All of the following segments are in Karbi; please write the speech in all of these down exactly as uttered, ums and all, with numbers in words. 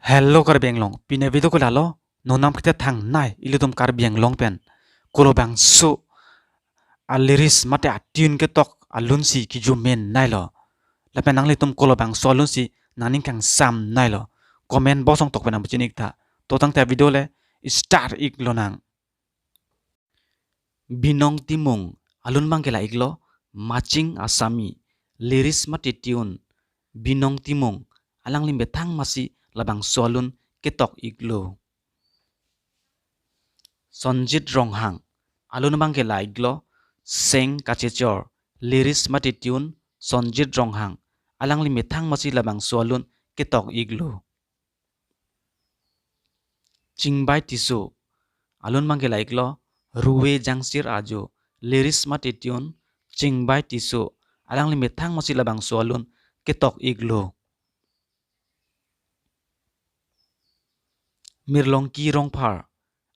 Hello Karbi Anglong, pini avideo ke lalo, non nam kete thangnei ilitum Karbi Anglong pen kolobangso a-lyrics mate a-tune ketok alunsi kijumen neilo. Lapen nanglitum kolobangso alunsi nangning kangsamneilo. Comment box along tok pen nangpachini iktha. To tangte avideo le start iklonang. Binong Timung, alun abang ke la-iklo, Maching Asami, lyrics mate tune, Binong Timung, alangli methang amatsi labangso alun ketok iklo. Sonjit Ronghang, alun abang ke la-iklo, Seng Kachechor, lyrics mate tune, Sonjit Ronghang, alangli methang amatsi labangso alun ketok iklo. Chingbai Tisso, alun abang ke la-iklo, Ruve Jangsir Ajo, lyrics mate tune, Chingbai Tisso, alangli methang amatsi labangso alun ketok iklo. Mirlongki Rongphar,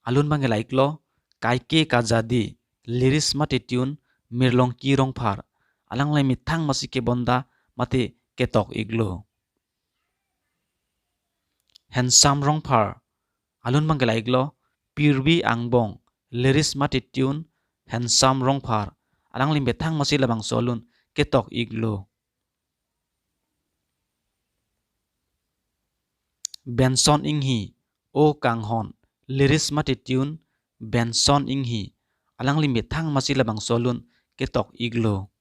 alun abang ke la-iklo, Kaike Kajadi, lyrics mate tune, Mirlongki Rongphar, alangli methang amatsi kebonda mate ketok iklo. Handsome Rongphar, alun abang ke la-iklo, Pirbi Angbong, lyrics mate tune, Handsome Rongphar, alangli methang amatsi labangso alun ketok iklo. Benson Inghi, O Kanghon, lyrics mate tune, Benson Inghi, alangli methang amatsi labangso alun ketok iklo.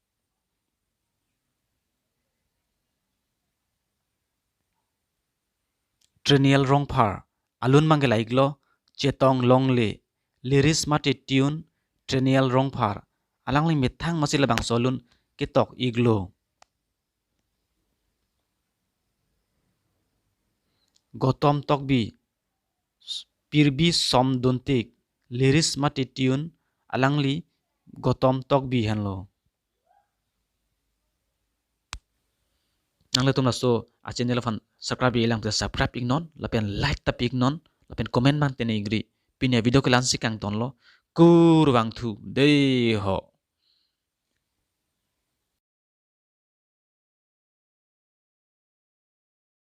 Treniel Rongphar, alun abang ke la-iklo, Chetong Longle, lyrics mate tune, Treniel Rongphar, alangli methang amatsi labangso alun ketok iklo. Gotom Tokbi, Pirbi Som Duntik, lyrics mate tune, alangli Gotom Tokbi henlo. Nanglitum laso a-channel aphan subscribe-i lang te subscribe iknon, lapen like ta pi iknon, lapen comment abang tene ikri. Pini avideo ke la-ansi kangtonlo, kurvangthu dei ho.